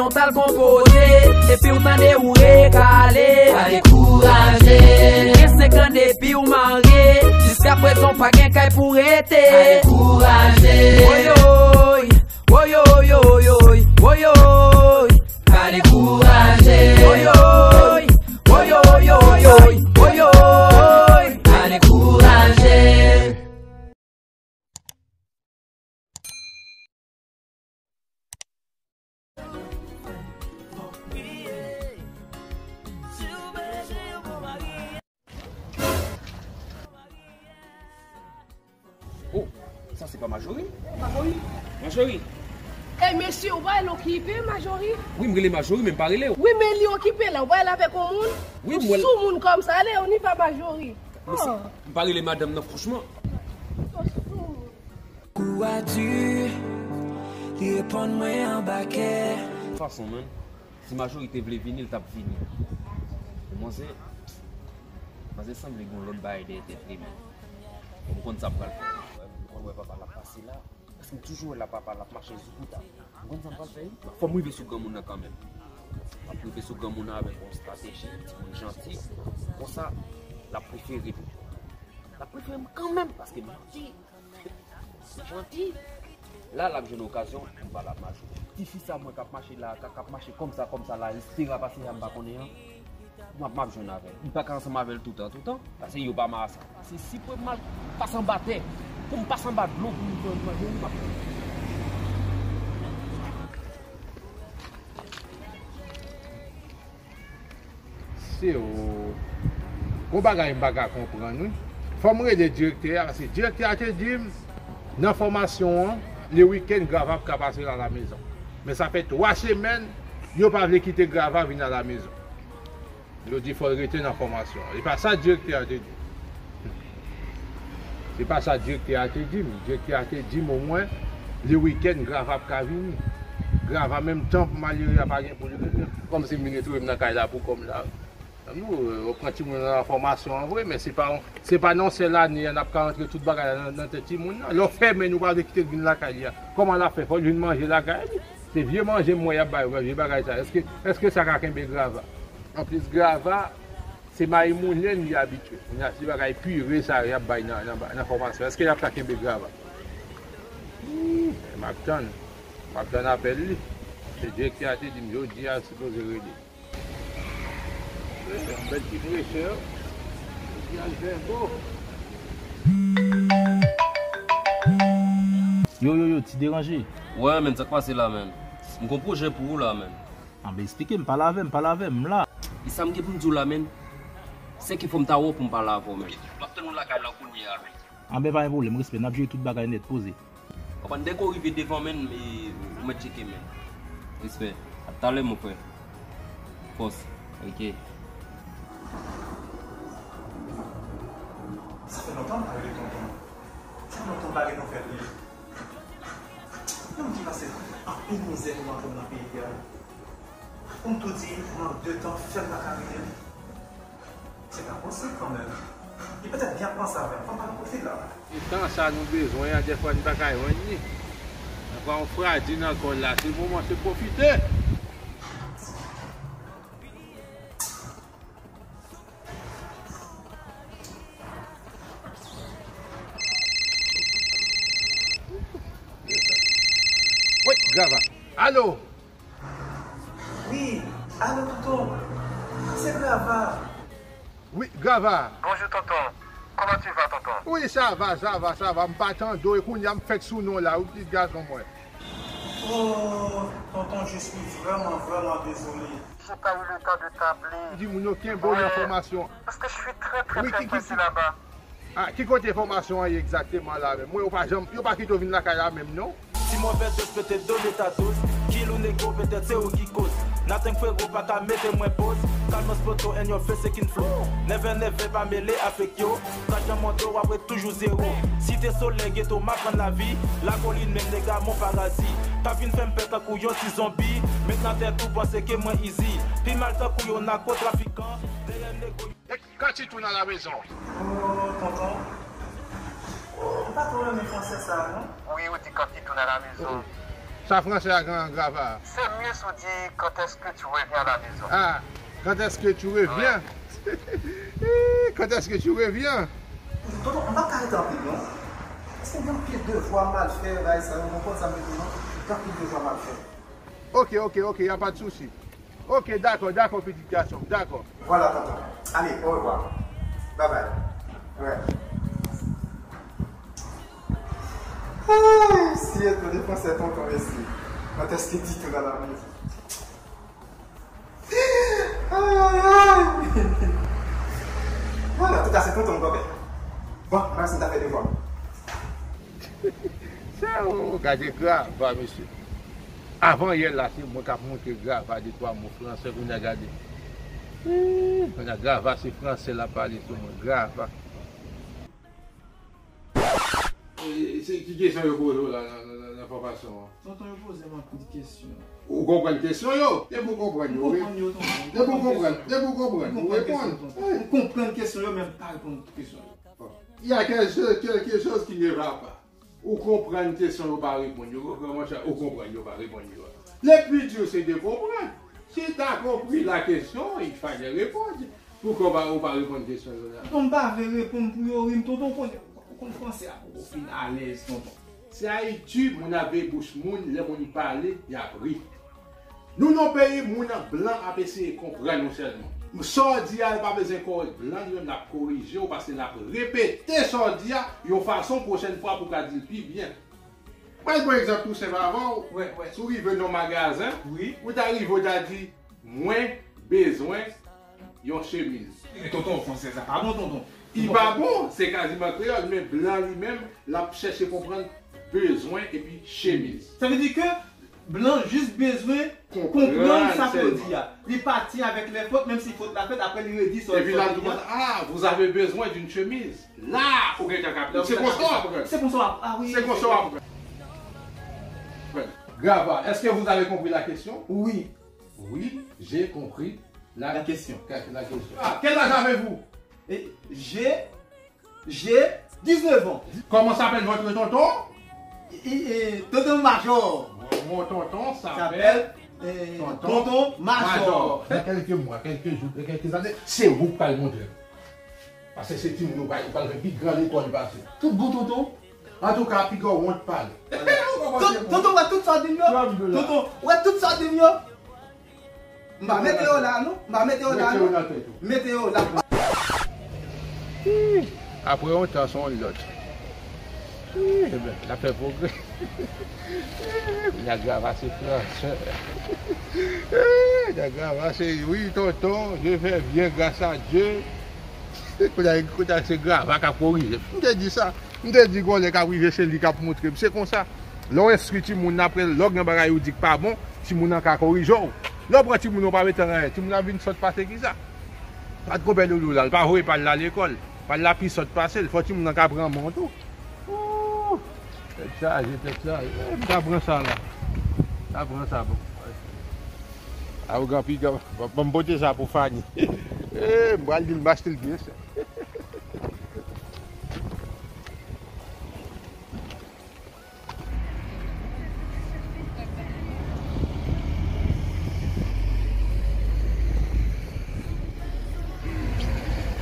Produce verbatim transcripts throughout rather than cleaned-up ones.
Ou t al konpoze, epi w tande ou rekale. Pa dekouraje. Gen senk an depi w marye, jiskaprezan w pa gen kay pou rete. Pa dekouraje. Woyoy, woyoy, woyoy, woyoy. Pa dekouraje. Woyoy, woyoy, woyoy, woyoy. Pa dekouraje. Oh, sa se pa Majori? Majori? Majori? Ey, mesye, ou pa rele okipe, Majori? Wi, m rele Majori, men m pa rele w. Wi, men li okipe la, ou pa rele avèk yon moun? Wi, ou m wè l. Sou moun kòmsa, ale, on y va, Majori. Mesye, m pa rele madanm nan, franchman. Kou a di, li reponn mwen anba kè. Fason, man. Si Majori te vle vini, l t ap vini. Men manzè, manzè sanble gen yon lòt bagay dèyè tèt li, men. Bon, m konn sa m pral fè. M konn wè papa l ap pase la. Paske m toujou wè l ap papa l ap mache zoukouta. M konn sa m pral fè, wi. Fò m rive sou granmoun nan kanmenm. M ap rive sou granmoun nan avèk yon estrateji, timoun janti. Konsa, l ap prefere m. L ap prefere m kanmenm, paske m janti. Janti. La, l ap jwenn okazyon pou l pale ak Majori. Tifi sa mwen k ap mache la, k ap mache kòmsa, kòmsa la, espera pase sa m pa konnen an. M ap, m ap jwenn avè l. M pa ka ansanm avè l toutan, toutan. Paske yo pa marasa. Se si pou m al pase anba tè. Pou m pase anba dlo pou m jwenn Majori, m ap jwenn. Se ou. Gon bagay m pa ka konprann, wi. Fò m rele direktè a, paske direktè a te di m, nan fòmasyon an, le wikenn, Grava p ka pase la la mezon. Men sa fè twa semèn, yo pa vle kite Grava vin a la mezon. Yo di fò l rete nan fòmasyon an. E pa sa direktè a te di. Se pa sa direktè a te di m. Direktè a te di m omwen, le wikenn, Grava p ka vini. Grava menm tan malere a pa gen pou li rete. Kòmsi m vin retwouve m nan kay la pou kòm la. Nou, yo pran timoun nan nan fòmasyon an vre, men se pa, se pa nan sèl ane a n ap ka rantre tout bagay la nan, nan tèt timoun nan. Lè w fèmen, nou pa vle kite l vin lakay li a. Kòman l ap fè? Fò l vin manje lakay li. Se vye manje m wè y ap bay, vye bagay sa. Èske, èske sa ka kenbe Grava? Anplis, Grava, se mayi moulen li abitye. Kounye a, se bagay pire sa y ap bay nan, nan, nan fòmasyon. Èske y ap ka kenbe Grava? Ih, m ap tann. M ap tann apèl li. Se direktè a te di m jodi a, l sipoze rele. Bèl ti frechè. Jodi a l fè bo. Yo, yo, yo, ti deranje. Wè, menn, sa k pase la, menn? M gon pwojè pou ou la, menn. Anben, esplike m, pale avè m, pale avè m, m la. E sa m gen pou m di w la, menn? Se ke fò m ta wè w pou m pale avè w, menn. M ap tann ou lakay la kounye a, menn. Anben, pa gen pwoblèm, respè, n ap jere tout bagay nèt, poze. Konprann, dèke w rive devan, menn, e, ou mèt tcheke, menn. Respè. A talè, mon frè. Fòs. Ok. Sa fè lontan m pa rele tonton. Sa fè lontan m pa gen nouvèl li. Yon moun ki pase anpil mizè pou antre nan peyi a. Pou m tou di, mank de tan fè m pa ka rele li. Se pa posib kanmenm. Li petèt byen ap panse avè m. Fò m al kote l la. Se tan sa nou bezwen an, dèfwa n pa ka jwenn li. Nan pran yon fradin ankò la. Se moman, se pwofite. Wi, Grava. Alo! Wi, alo, tonton. Se Grava. Wi, Grava. Bonjour, tonton. Comment tu vas, tonton? Wi, sa va, sa va, sa va. M pa tande w, e kounye a m fèk sou non la, wi, pitit gason mwen. Oh, tonton, je suis vraiment, vraiment désolé. J'ai pas eu le temps de t'appeler. Di moun yo kenbe w nan fòmasyon. Parce que je suis très, très, très pressé là-bas. Ah, ki kote fòmasyon an ye egzakteman la menm? Mwen, yo pa janm, yo pa kite w vin lakay la menm, non? Si mwen pèdi, je peux te donner ta dose. Kill ou nego, petèt se ou ki koz. Nothing frero pa ka mete mwen poz. Kalmans poto and your face sekin flow. Never, never pa mele avèk yo. Kaj nan mondo, w ap ret toujou zewo. Site solèy geto, m aprann lavi. Lakolin menm nega, mon parazi. Pa vin fè m pè tankou yon ti zonbi. Met nan tèt ou panse ke mwen easy. Pi mal tankou yon nakotrafikan. Dèyè nego. Quand tu tournes à la maison? Oh, tonton. Oh, m pa twò renmen fransè sa a, non. Wi, ou di quand tu tournes à la maison. Sa franse a gen an Grava. C'est mieux si w di quand est-ce que tu reviens à la maison. Ah, quand est-ce que tu reviens? Quand est-ce que tu reviens? Tonton, m pa ka rete anpil non. Paske gen anpil devwa m al fè, bagay sa yo, ou konprann sa m vle di w non? Gen anpil devwa m al fè. Ok, ok, ok, y a pas de souci. Ok, dakò, dakò, pitit gason m, dakò. Vwala, tonton. Ale, orevwa. Babay. Wè. Ay, si e tou defanse tonton, mesye. Quand est-ce que tu reviens à la maison? Ay, ay, ay. Bon, antouka, se tonton m, konpè. Bon, mwen, si m ta fè devwa m. Sa yo, gade Grava, mesye. Avan yè la, se mwen k ap montre Grava de twa mo franse, kounye a gade. Eeh, kounye a Grava, se franse l ap pale sou mwen, Grava. E, se ki kesyon yo poze w la nan, nan, nan, nan fòmasyon an? Tonton, yo poze m anpil kesyon. Ou konprann kesyon yo? Depi w konprann yo, ou konprann yo, tonton. Depi w konprann, depi w konprann, ou reponn. M konprann kesyon yo, men m pa reponn kesyon yo. Il y a quelque chose, quelque chose qui ne va pas. Ou konprann kesyon yo pa reponn yo. Monchè, ou konprann yo pa reponn yo. Le plus dur, c'est de comprendre. Si t'as compris la question, il fallait répondre. Poukò ou pa, ou pa reponn kesyon yo la? Non, m pa vle reponn pou yo ri m, tonton, ou konn, ou konn franse a poko fin alèz, tonton. C'est à YouTube, moun ap veye bouch moun, lè moun pale, y ap ri. Nou nan peyi moun blan ap eseye konprann nou sèlman. Sa w di a, li pa bezwen kore blan, li menm l ap korije w, paske l ap repete sa w di a yon fason pwochèn fwa pou w ka di l pi byen. Mwen pran egzanp tou senp avè w. Wè, wè. Si w rive nan magazen, wi, ou ta rive, ou ta di, mwen bezwen yon chemiz. E tonton, franse sa pa bon, tonton. Li pa bon, se kaziman kreyòl, men blan li menm, l ap chèche konprann bezwen epi chemiz. Sa vle di ke blan jis bezwen konprann sa ke w di a. Li pati avèk lè fot, menm si fot la fèt, apre li redi sa w di a. Epi la, tout moun, ah, vous avez besoin d'une chemise. La, ou gentan kapte. Se konsa w aprann. Se konsa w ap, ah wi. Se konsa w aprann. Grava, est-ce que vous avez compris la question? Oui. Oui, j'ai compris la, la question. La question. Ah, quel âge avez-vous? Et j'ai, j'ai dix-neuf ans. Comment s'appelle votre tonton? Et, et, tonton Major. Mon, mon tonton s'appelle, s'appelle, euh, tonton, tonton Major. Major. Dans quelques mois, quelques jours, dans quelques années, c'est vous qui allez montrer. Paske se timoun ou pral, ou pral fè pi gran lekòl pase. Tout bon, tonton? Antouka, piga w wont pale. Tonton, wè tout sa w di m yo? Tonton, wè tout sa w di m yo? M pa mete yo la, non. M pa mete yo la, non. Mete yo nan tèt ou. Mete yo la. Ih, apre yon tan, se yon lòt. Ih, ebyen, n ap fè pwogrè. Ih, n a Grava se fransè. Ih, n a Grava se, wi, tonton, je vais bien, grâce à Dieu. Kounye a, kounye a se Grava k ap korije m. M te di sa. M te di, gon lè k ap rive, se li k ap montre m. Se konsa. Lè w enstwi timoun nan, apre, lè w gen bagay ou di k pa bon, timoun nan ka korije w. Lè w pran timoun nan, ou pa mete l anyen, timoun nan vin sòt pase ki sa? Gad konpè Loulou la, l pa voye pa l la lekòl. Pa l la pi sòt pase l. Fò timoun nan ka pran men w tou. Ooh! Tèt chaje, tèt chaje. Eh, m ta pran sa la. M ta pran sa, bon. Awogan piga, ban m pote sa pou Fanny. Eh, m pral di l m achte l byen chè.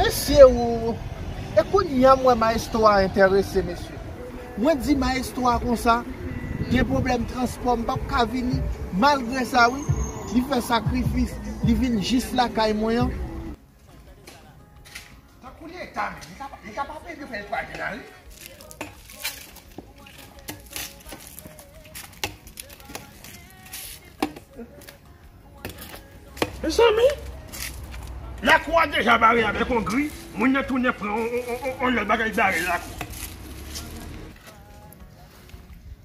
Mesye, ou, e kounye a m wè mayestwo a enterese, mesye. Mwen di mayestwo a konsa, gen pwoblèm transpò, m p ap ka vini. Malgre sa, wi, li fè sakrifis, li vin jis lakay mwen an. Tankou leta menm, li ka, li ka pa peye fè l twa de la ri. Mezanmi, lakou a deja bare avèk yon gri, moun nan tounen pran yon, yon, yon, yon, yon lòt bagay bare lakou.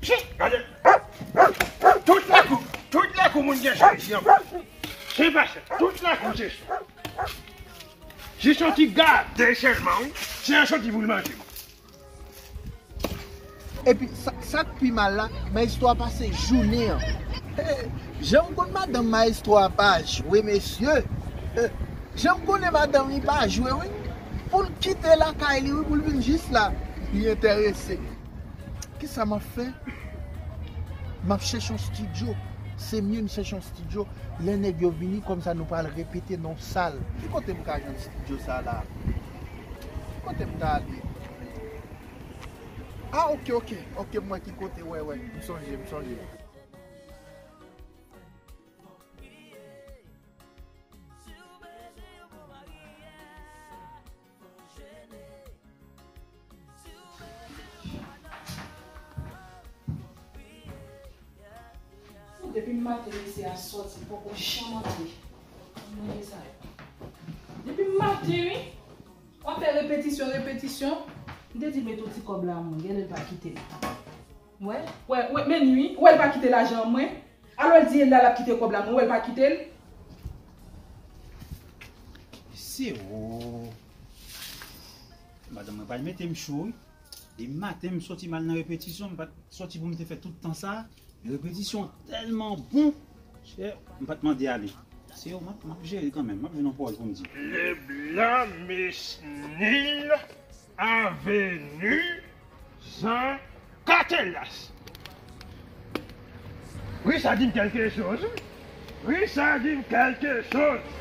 Pye, gade. Tout lakou, tout lakou moun gen chay isi ankò. Se pa sa, tout lakou se sa. Jis yon ti gade sèlman, wi. Se yon soti pou l manje. Epi, sa, sa k pi mal la, mayestwo a pase jounen an. Hey, jan m konn madanm mayestwo a pa jwe, mesye. Hey, jan m konnen madanm li pa jwe, wi. Pou l kite lakay li, wi, pou l vin jis la, li enterese. Kisa m ap fè? M ap chèche yon estidyo. Se mye m chèche yon estidyo. Lè nèg yo vini, kòmsa nou pral repete nan yon sal. Ki kote m ka jwenn estidyo sa la? Ki kote m ta ale? Ah, ok, ok. Ok, m wè ki kote. Wè, wè. M sonje, m sonje. Depi maten, mesye a sòti, poko janm antre. Mwen sa yo. Depi maten, wi. W ap fè repetisyon, repetisyon. M te di mete yon ti kòb la, mwen. Genlè l pa kite l. Wè, wè, wè, men wi, wè l pa kite lajan an mwen. Alò l di l la l ap kite kòb la, mwen wè l pa kite l. Se ou. Madanm mwen pral mete m cho wi. Depi maten m sòti m al nan repetisyon, m pa t sòti pou m te fè tout tan sa. Repetisyon tèlman bon. Chè, m pa t mande ale. Se ou, m ap, m ap jere kanmenm, m ap jwenn yon pawòl pou m di. Le blanc mesnil Avenue Jean Catelas. Wi, sa di m kèlkechoz, wi. Wi, sa di m kèlkechoz.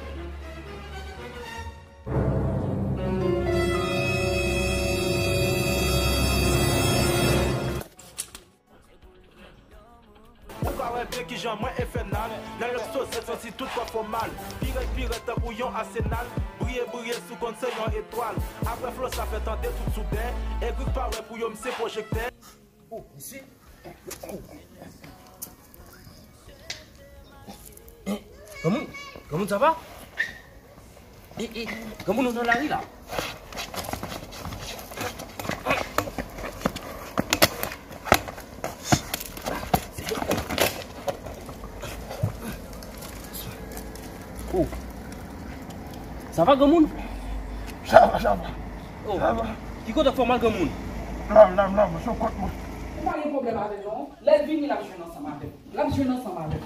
Ou ka wè byen kijan mwen enfènal. Lè l ekspoze, santi tout kò fè w mal. Pirèt, pirèt tankou yon asenal. Briye, briye sou kòn se yon etwal. Apre flo sa fè tande tout soudè. Egri k pa wè pou yo, m se pwojektè. Oh, mesye. Oh. Eh, granmoun, granmoun, sa va? E, e, granmoun, nou nan lari la. Oh. Sa va, granmoun? Sa va, sa va. Oh. Sa va. Ki kote w fè w mal, granmoun? La, la, la, mwen, se yon kont mwen. Ou pa gen pwoblèm avè l, non. Lè l vini, l ap jwenn ansanm avè m. L ap jwenn ansanm avè m.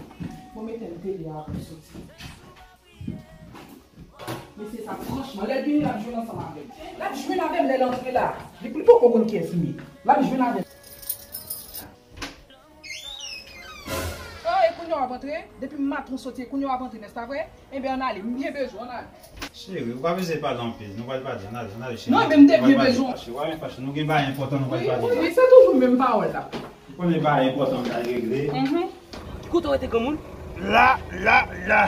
Bon, mete m tele a pou soti. Mesye sa, franchman, lè l vini, l ap jwenn ansanm avè m. L ap jwenn avè m lè l antre la. Li, li poko konn kiyès m ye. L ap jwenn avè m. Oh, e kounye a w ap antre? Depi maten w soti, e kounye a w ap antre, nèsta vre? Enben, ann ale, m byen bezwen w, ann ale. Cheri, ou pa bezwen pale anpil. Nou pral pale, ann ale, ann ale, cheri. Non, men m te byen bezwen w. Ou pa fache, nou gen bagay enpòtan nou pral pale. Wi, wi, se toujou menm pawòl la. Ou konnen bagay enpòtan m pral regle. Mhm. Ki kote w rete, granmoun? La, la, la.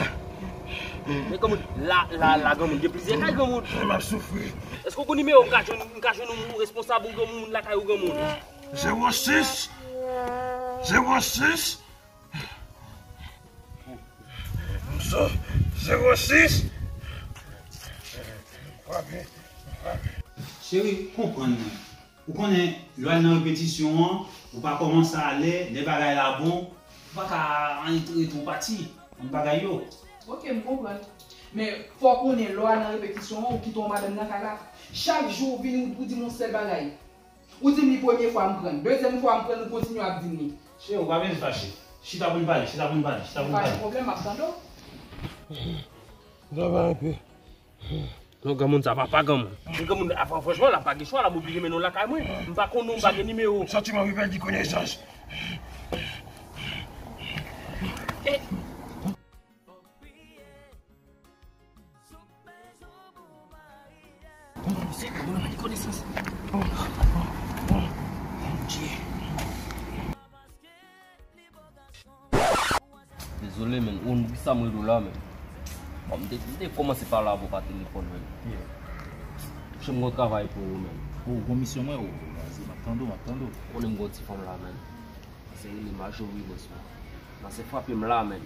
Men granmoun, la, la, la, granmoun. Gen plizyè kay, granmoun. M ap soufri. Èske w gon nimewo m ka jwenn, m ka jwenn yon responsab ou granmoun, moun lakay ou, granmoun? Zewo sis, zewo sis, zewo sis. Cheri, konprann mwen. Ou konnen, lè w al nan repetisyon an, ou pa kòmanse alè, lè bagay la bon, ou pa ka antre tou pati, ann bagay yo. Ok, m konprann. Men, fò w konnen, lè w al nan repetisyon an, ou kite yon madanm nan kay la. Chak jou ou vini, ou di m yon sèl bagay. Ou di m li premye fwa m pran l. Dezyèm fwa m pran l, ou kontinye ap di m li. Cheri, ou pa bezwen fache. Chita pou n pale, chita pou n pale, chita pou n pale. Pa gen pwoblèm, m ap tande w. Travay anpil. Non, granmoun, sa va pa, granmoun. Granmoun, a, fran-, franchman, la pa gen chwa, la m oblije mennen w lakay mwen. M pa konnen w, m pa gen nimewo. Santiman, m pèdi konesans. Eh. Bon, se granmoun, la pèdi konesans. Bondye. Dezole, men. Ou konn poukisa m rele w la, men? Bon, m te, m te kòmanse pale avè w pa telefòn, men. Yeah. Chè, m gon travay pou ou, men. Ou gon misyon mwen, ou, ou, vas-y, m ap tande w, m ap tande w. Konnen m gon ti fanm la, men. Manzè rele Majorie, bòs mwen. Manzè frape m la, men.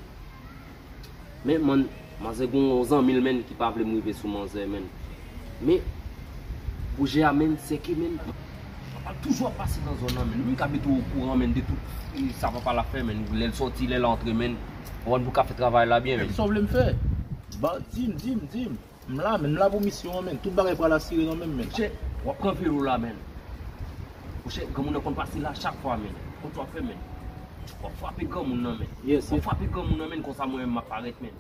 Men, man, manzè gon yon zanmi l, men, ki pa vle m rive sou manzè, men. Men, pwojè a, men, se ke, men, papa l toujou ap pase nan zòn nan, men. Li menm ka mete w okouran, men, de tout, e, sa papa l ap fè, men. Lè l sòti, lè l antre, men. Ou konprann pou w ka fè travay la byen, men. Sa w vle m fè? Ba, di m, di m, di m. M la, men, m la pou misyon an, men. Tout bagay pral asire nan men m, men. Monchè, w ap pran velo la, men. Monchè, granmoun nan konn pase la chak fwa, men. Konn sa w ap fè, men. W ap frape granmoun nan, men. Yes, yes. W ap frape granmoun nan, men, konsa mwen menm m ap parèt, men.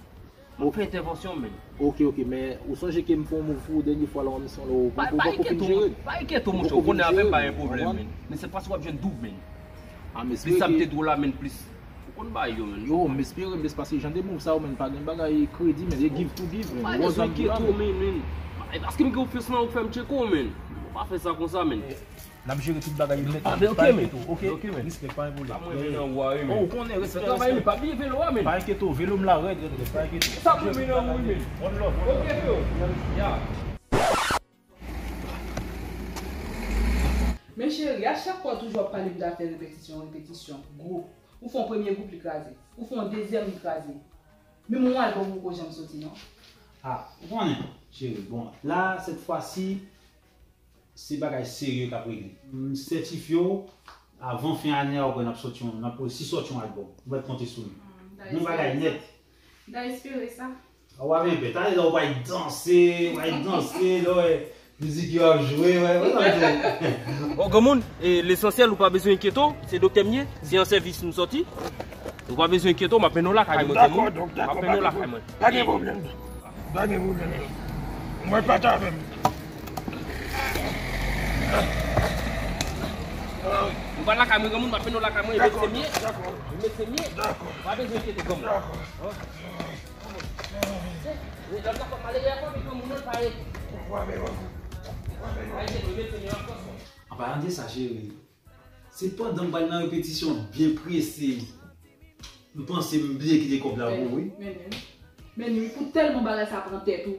M ap fè entèvansyon, men. Ok, ok, men ou sonje ke m fè yon move pou ou dènye fwa la, yon misyon la, ou, ou, ou poko fin jere l. Pa enkyete w, monchè, ou konnen avè m pa gen pwoblèm, men. Men se paske w ap jwenn doub, men. Plis sa m te di w la, men, plis. Konn bay yo, menn. Yo, m espere, m espere, paske jan de move sa yo, menn, pa gen bagay kredi, menn. E give to give, menn. Ou pa bezwen enkyete w, menn, menn. E paske m gen konfyans nan ou k fè m tcheke w, menn. Ou pa fè sa konsa, menn. N ap jere tout bagay yo nèt. Ah, men ok, men. Ok, men. Respè, pa gen pwoblèm. Sa mwen vin nan ou a, wi, men. Oh, ou konnen, respè, travay, men. Pa bliye velo a, men. Pa enkyete w, velo m la rèd, rèd, rèd, pa enkyete w. Sa mwen vin nan ou, wi, men. One love, one love. Ok, freo. Ya. Men cheri, a chak fwa w toujou ap pale m de afè repetisyon, repetisyon, gwoup. Ou fè yon premye gwoup, li kraze. Ou fè yon dezyèm, li kraze. Menm yon albòm ou poko janm soti, non? Ah, ou konnen, cheri, bon, la, cette fois-ci, se bagay serye k ap regle. M sètifye w, avan fen ane a, ou kwè n ap soti yon, n ap resi soti yon albòm. Ou mèt konte sou nou. Yon bagay nèt. M ta espere sa. Ou pa gen pè. Talè la, ou pral danse, ou pral danse, lè w wè mizik yo ap jwe, wè, wè sa m di. Bon, granmoun, e, lesansyèl, ou pa bezwen enkyete w, se doktè m ye, se an sèvis m soti. Ou pa bezwen enkyete w, m ap mennen w lakay mwen, granmoun. M ap mennen w lakay mwen. Pa gen pwoblèm. Pa gen pwoblèm. Mwen pa t avè m. Ou pral lakay mwen, granmoun, m ap mennen w lakay mwen, e medsen m ye. Dakò. E medsen m ye. Dakò. Ou pa bezwen enkyete w, granmoun. Dakò. An palan de sa, cheri, se pandan m pral nan repetisyon byen prese, m panse m bliye kite kòb la pou ou, wi. Men, men, men, men, pou tèlman bagay sa pran tèt ou.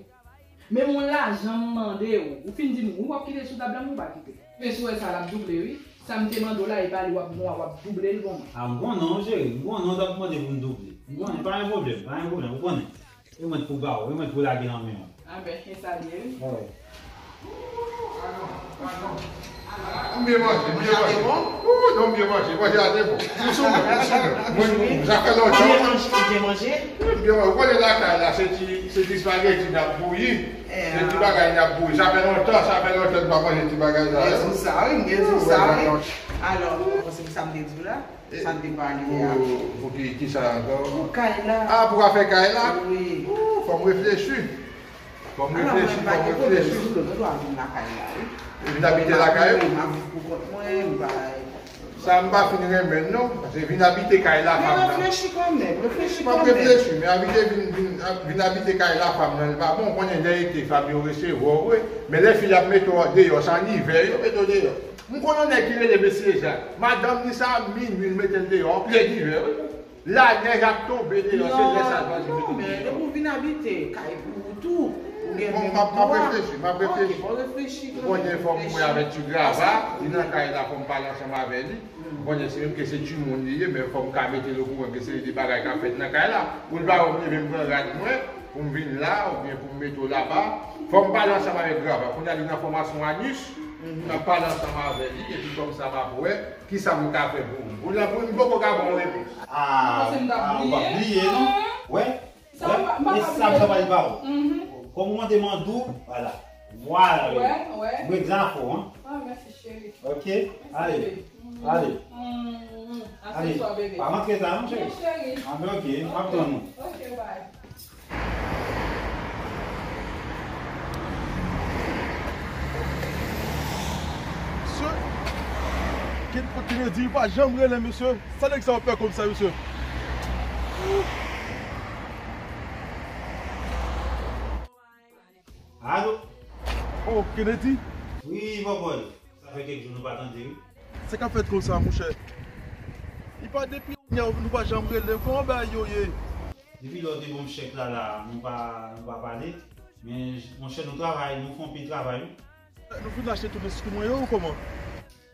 Menm yon lajan m mande w, ou fin di m wi, w ap kite l sou tab la, men w pa kite l. Men si w wè sa, l ap double, wi. Sa m te mande w la, e pa li w ap, w ap double l ban mwen. A, m konnen, cheri, m konnen w t ap mande pou m double. M konnen, pa gen pwoblèm, pa gen pwoblèm, ou konnen. E mwen t pou ba w, e mwen t pou lage nan men w. A ben, e sa l ye, wi. Wi. M byen manje, m byen manje. Ou, non, m byen manje, manje a te bon. M sou mwen, m sou mwen. Mwen, sa fè lontan. Ou byen manje, ou byen manje? Wi, m byen manje. Ou konnen lakay la, se ti, se ti espageti n ap bouyi. Se ti bagay n ap bouyi. Sa fè lontan, sa fè lontan n pa manje ti bagay sa. Ou sa, wi, m byen di w sa, wi. Alò, ou panse ki sa m te di w la? Sa n te pale a. Pou, pou ki, ki sa ankò? Pou kay la. A, pou afè kay la? Wi. Ou, fò m reflechi. Fò m reflechi, fò m reflechi. Alò, mwen pa gen pwoblèm, si w vle, ou dwa vin lakay la, wi. Vin abite lakay ou? Wi, m ap viv pou kont mwen, m pa... Sa m pa fin renmen l non, paske vin abite kay lafanm nan. Men reflechi kanmenm, reflechi kanmenm. M ap reflechi, men abite vin, vin, vin abite kay lafanm nan, li pa bon, ou konnen lè ete fanm yo resevwa w vre, men lè fi ap mete w deyò, se an ivè yo mete w deyò. M konn yon nèg ki rele mesye Jacques. Madanm li sa, minui, l mete l deyò, an plen ivè, wi. Lanèj ap tonbe deyò, se lè sa l pral mete l deyò. Non, men, depi w vin abite kay pou ou tou, ou gen menm dwa. Bon, m ap, m ap reflechi, m ap reflechi. Ok, bon, reflechi kanmenm. Ou konnen fò m wè avèk ti grava, li nan kay la, fò m pale ansanm avè li. Ou konnen se menm ke se timoun li ye, men fò m ka mete l okouran ke se de bagay k ap fèt nan kay la. Pou l pa wè m leve m pran rad mwen, pou m vin la, oubyen pou m mete w laba. Fò m pale ansanm avèk grava. Kounye a li nan fòmasyon anis, m ap pale ansanm avè li, epi kòmsa m ap wè kisa m ka fè pou ou. Pou la, pou m poko ka ba w repons. Ah, ou pa bliye, non? Wè. Sa m pa, m pa bliye. E sa m ta pral ba ou. Kòm ou mande m an dou, vwala. Vwala, bebe. Mwen gzafo, hein. Ah, mèsi, cheri. Ok. Mèsi, ale. Bebe. Ale. Ale. Pa rantre ta, non, cheri? Wi, cheri. Ah, ben, ok. M ap tann ou. Ok, bye. Mesye, Ken-, Kennedy pa janm rele, mesye. Sa nèg sa ap fè kòmsa, mesye? Alo? Oh, Kennedy? Wi, bòbòy. Sa fè kèk jou nou pa tande, wi. Sa k ap fèt konsa, monchè? Li pa depi lè nou pa janm rele. Kòman bagay yo ye? Depi lè w te ban m chèk la, la, nou pa, nou pa pale. Men, monchè, nou travay, nou fè anpil travay, wi. Nou fin achte tout enstriman yo ou kòman?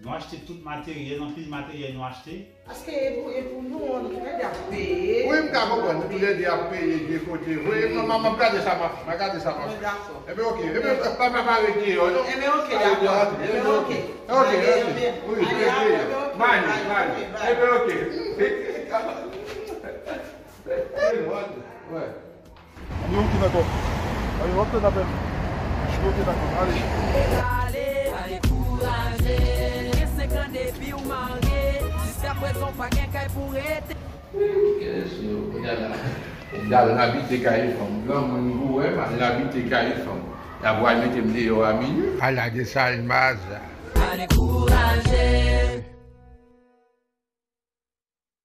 Nou achte tout materyèl, anpil materyèl nou achte. Paske e pou, e pou nou, nou toulède ap peye. Wi, m ka konprann, nou toulède ap peye de kote vre. M, m, m ap gade sa m ap, m ap gade sa m ap fè. Dakò. Enben, ok. Enben, pa, pa, pa rete deyò, non. Enben, ok, dakò. Enben, ok. Ok, ok. Wi, rete deyò. Mani, mani. Enben, ok. Wi. Ann yo oke dakò. Ann yo oke dakò. Ale. Pa dekouraje, gen senk an depi w marye, jiskaprezan w pa gen kay pou rete. Kèsyon, gade la. Gade, n abite kay fanm. Granmoun gou, wè, n abite kay fanm. Y ap pral mete m deyò a minui. Ala de salmaza. Pa dekouraje.